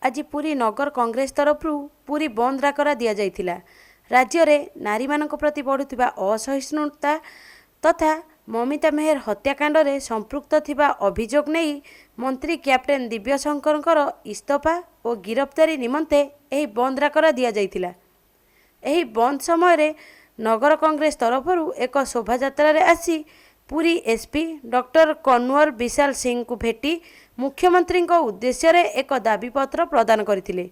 ଆଜି ପୁରୀ ନଗର କଂଗ୍ରେସ ତରଫରୁ ପୁରୀ ବନ୍ଦ ଡାକରା ଦିଆଯାଇଥିଲା। ରାଜ୍ୟରେ ନାରୀମାନଙ୍କ ପ୍ରତି ବଢ଼ୁଥିବା ଅସହିଷ୍ଣୁତା ତଥା ମମିତା ମେହେର ହତ୍ୟାକାଣ୍ଡରେ ସମ୍ପୃକ୍ତ ଥିବା ଅଭିଯୋଗ ନେଇ ମନ୍ତ୍ରୀ କ୍ୟାପ୍ଟେନ୍ ଦିବ୍ୟଶଙ୍କରଙ୍କର ଇସ୍ତଫା ଓ ଗିରଫଦାରୀ ନିମନ୍ତେ ଏହି ବନ୍ଦ ଡାକରା ଦିଆଯାଇଥିଲା। ଏହି ବନ୍ଦ ସମୟରେ ନଗର କଂଗ୍ରେସ ତରଫରୁ ଏକ ଶୋଭାଯାତ୍ରାରେ ଆସି ପୁରୀ ଏସ୍ପି ଡକ୍ଟର କନୱର ବିଶାଲ ସିଂଙ୍କୁ ଭେଟି ମୁଖ୍ୟମନ୍ତ୍ରୀଙ୍କ ଉଦ୍ଦେଶ୍ୟରେ ଏକ ଦାବିପତ୍ର ପ୍ରଦାନ କରିଥିଲେ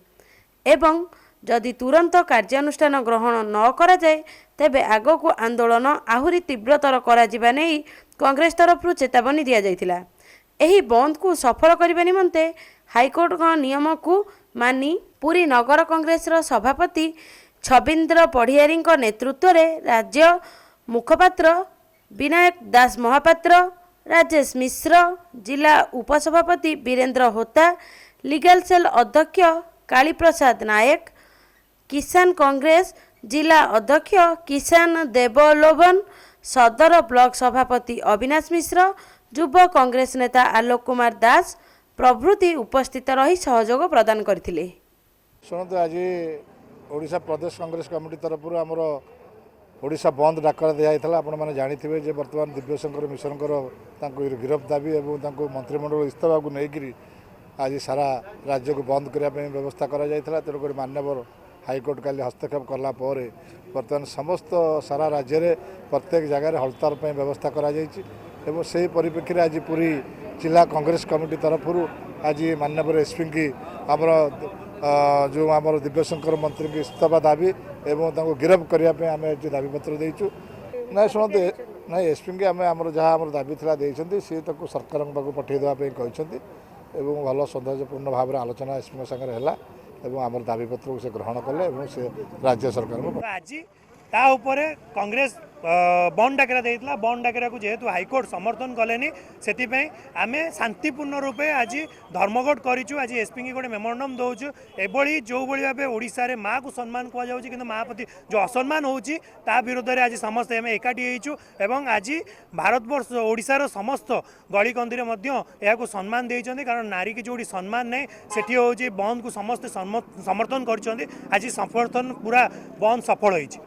ଏବଂ ଯଦି ତୁରନ୍ତ କାର୍ଯ୍ୟାନୁଷ୍ଠାନ ଗ୍ରହଣ ନ କରାଯାଏ, ତେବେ ଆଗକୁ ଆନ୍ଦୋଳନ ଆହୁରି ତୀବ୍ରତର କରାଯିବା ନେଇ କଂଗ୍ରେସ ତରଫରୁ ଚେତାବନୀ ଦିଆଯାଇଥିଲା। ଏହି ବନ୍ଦକୁ ସଫଳ କରିବା ନିମନ୍ତେ ହାଇକୋର୍ଟଙ୍କ ନିୟମକୁ ମାନି ପୁରୀ ନଗର କଂଗ୍ରେସର ସଭାପତି ଛବିନ୍ଦ୍ର ପଢ଼ିଆରୀଙ୍କ ନେତୃତ୍ୱରେ ରାଜ୍ୟ ମୁଖପାତ୍ର ବିନାୟକ ଦାସ ମହାପାତ୍ର, ରାଜେଶ ମିଶ୍ର, ଜିଲ୍ଲା ଉପସଭାପତି ବୀରେନ୍ଦ୍ର ହୋତା, ଲିଗାଲ ସେଲ୍ ଅଧ୍ୟକ୍ଷ କାଳୀପ୍ରସାଦ ନାୟକ, କିଷାନ କଂଗ୍ରେସ ଜିଲ୍ଲା ଅଧ୍ୟକ୍ଷ କିଷାନ ଦେବଲୋବନ, ସଦର ବ୍ଲକ ସଭାପତି ଅବିନାଶ ମିଶ୍ର, ଯୁବ କଂଗ୍ରେସ ନେତା ଆଲୋକ କୁମାର ଦାସ ପ୍ରଭୃତି ଉପସ୍ଥିତ ରହି ସହଯୋଗ ପ୍ରଦାନ କରିଥିଲେ। ଶୁଣନ୍ତୁ, ଆଜି ଓଡ଼ିଶା ପ୍ରଦେଶ କଂଗ୍ରେସ କମିଟି ତରଫରୁ ଆମର ଓଡ଼ିଶା ବନ୍ଦ ଡାକରା ଦିଆଯାଇଥିଲା। ଆପଣମାନେ ଜାଣିଥିବେ ଯେ ବର୍ତ୍ତମାନ ଦିବ୍ୟଶଙ୍କର ମିଶ୍ରଙ୍କର ତାଙ୍କୁ ଗିରଫ ଦାବି ଏବଂ ତାଙ୍କୁ ମନ୍ତ୍ରିମଣ୍ଡଳ ଇସ୍ତଫାକୁ ନେଇକରି ଆଜି ସାରା ରାଜ୍ୟକୁ ବନ୍ଦ କରିବା ପାଇଁ ବ୍ୟବସ୍ଥା କରାଯାଇଥିଲା। ତେଣୁକରି ମାନ୍ୟବର ହାଇକୋର୍ଟ କାଲି ହସ୍ତକ୍ଷେପ କଲା ପରେ ବର୍ତ୍ତମାନ ସମସ୍ତ ସାରା ରାଜ୍ୟରେ ପ୍ରତ୍ୟେକ ଜାଗାରେ ହଳତାଲ ପାଇଁ ବ୍ୟବସ୍ଥା କରାଯାଇଛି ଏବଂ ସେହି ପରିପ୍ରେକ୍ଷୀରେ ଆଜି ପୁରୀ ଜିଲ୍ଲା କଂଗ୍ରେସ କମିଟି ତରଫରୁ ଆଜି ମାନ୍ୟବର ଏସ୍ପିଙ୍କି ଆମର ଯେଉଁ ଆମର ଦିବ୍ୟଶଙ୍କର ମନ୍ତ୍ରୀଙ୍କ ଇସ୍ତଫା ଦାବି ଏବଂ ତାଙ୍କୁ ଗିରଫ କରିବା ପାଇଁ ଆମେ ଆଜି ଦାବିପତ୍ର ଦେଇଛୁ। ନାଇଁ, ଶୁଣନ୍ତୁ, ନାଇଁ, ଏସ୍ପିଙ୍କି ଆମେ ଆମର ଯାହା ଆମର ଦାବି ଥିଲା ଦେଇଛନ୍ତି। ସିଏ ତାକୁ ସରକାରଙ୍କ ପାଖକୁ ପଠାଇ ଦେବା ପାଇଁ କହିଛନ୍ତି ଏବଂ ଭଲ ସୌନ୍ଦର୍ଯ୍ୟପୂର୍ଣ୍ଣ ଭାବରେ ଆଲୋଚନା ଏସ୍ପିଙ୍କ ସାଙ୍ଗରେ ହେଲା ଏବଂ ଆମର ଦାବିପତ୍ରକୁ ସେ ଗ୍ରହଣ କଲେ ଏବଂ ସେ ରାଜ୍ୟ ସରକାରଙ୍କୁ ତ ଆଜି ତା ଉପରେ କଂଗ୍ରେସ ବନ୍ଦ ଡାକରା ଦେଇଥିଲା। ବନ୍ଦ ଡାକରାକୁ ଯେହେତୁ ହାଇକୋର୍ଟ ସମର୍ଥନ କଲେନି, ସେଥିପାଇଁ ଆମେ ଶାନ୍ତିପୂର୍ଣ୍ଣ ରୂପେ ଆଜି ଧର୍ମଘଟ କରିଛୁ। ଆଜି ଏସ୍ପିଙ୍କି ଗୋଟେ ମେମୋରାଣ୍ଡମ୍ ଦେଉଛୁ। ଏଭଳି ଯେଉଁଭଳି ଭାବେ ଓଡ଼ିଶାରେ ମାଆକୁ ସମ୍ମାନ କୁହାଯାଉଛି, କିନ୍ତୁ ମା ପ୍ରତି ଯେଉଁ ଅସମ୍ମାନ ହେଉଛି, ତା ବିରୋଧରେ ଆଜି ସମସ୍ତେ ଆମେ ଏକାଠି ହେଇଛୁ ଏବଂ ଆଜି ଭାରତବର୍ଷ ଓଡ଼ିଶାର ସମସ୍ତ ଗଳିକନ୍ଦିରେ ମଧ୍ୟ ଏହାକୁ ସମ୍ମାନ ଦେଇଛନ୍ତି। କାରଣ ନାରୀକି ଯେଉଁଠି ସମ୍ମାନ ନାହିଁ, ସେଠି ହେଉଛି ବନ୍ଦକୁ ସମସ୍ତେ ସମର୍ଥନ କରିଛନ୍ତି। ଆଜି ସମର୍ଥନ ପୁରା ବନ୍ଦ ସଫଳ ହେଇଛି।